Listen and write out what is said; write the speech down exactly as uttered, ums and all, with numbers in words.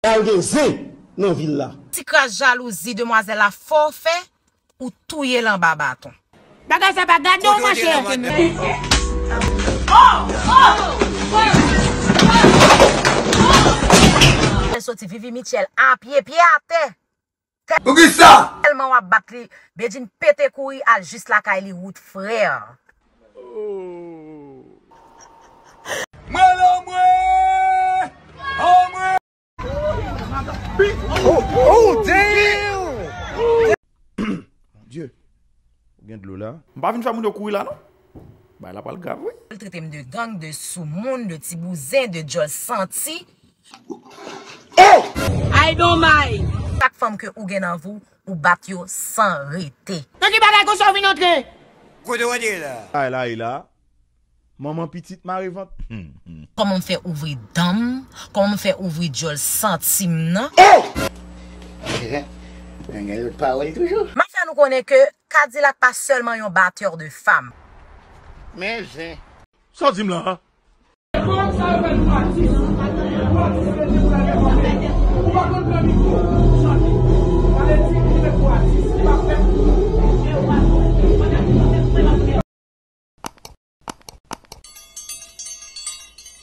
Al gen zen nan vil la. Ti kras jalouzi demwazèl la fò fè, ou touye l anba baton. Bagay sa pa gade w, monchè. Soti Vivi Mitchell apye, pye atè. Poukisa? Tèlman w ap bat li, Bedjine pete kouri al jis lakay li wout frè. Mwen lanmwe! Anmwe! Oh, oh, damn! Mon Dieu. Ou gen dlo la? M pa vin fè moun yo kouri la, non. Bagay la pral grav, wi. L trete m de gang, de soumoun, de ti bouzen, de djòl santi. Oh! Ay, donmay! Chak fanm ke ou gen nan vi w, ou bat yo san rete. Nan ki bagay konsa w vin antre? Kote w antre la? Ay la, ay la. Manman pitit mare vant. Kòman m fè ouvri dan m? Kòman m fè ouvri djòl santi m nan? Oh! Nan gen lòt pawòl toujou. M ap fè nou konnen ke Kadilak pa sèlman yon batè de fanm. Men zen. Sa w di m la a?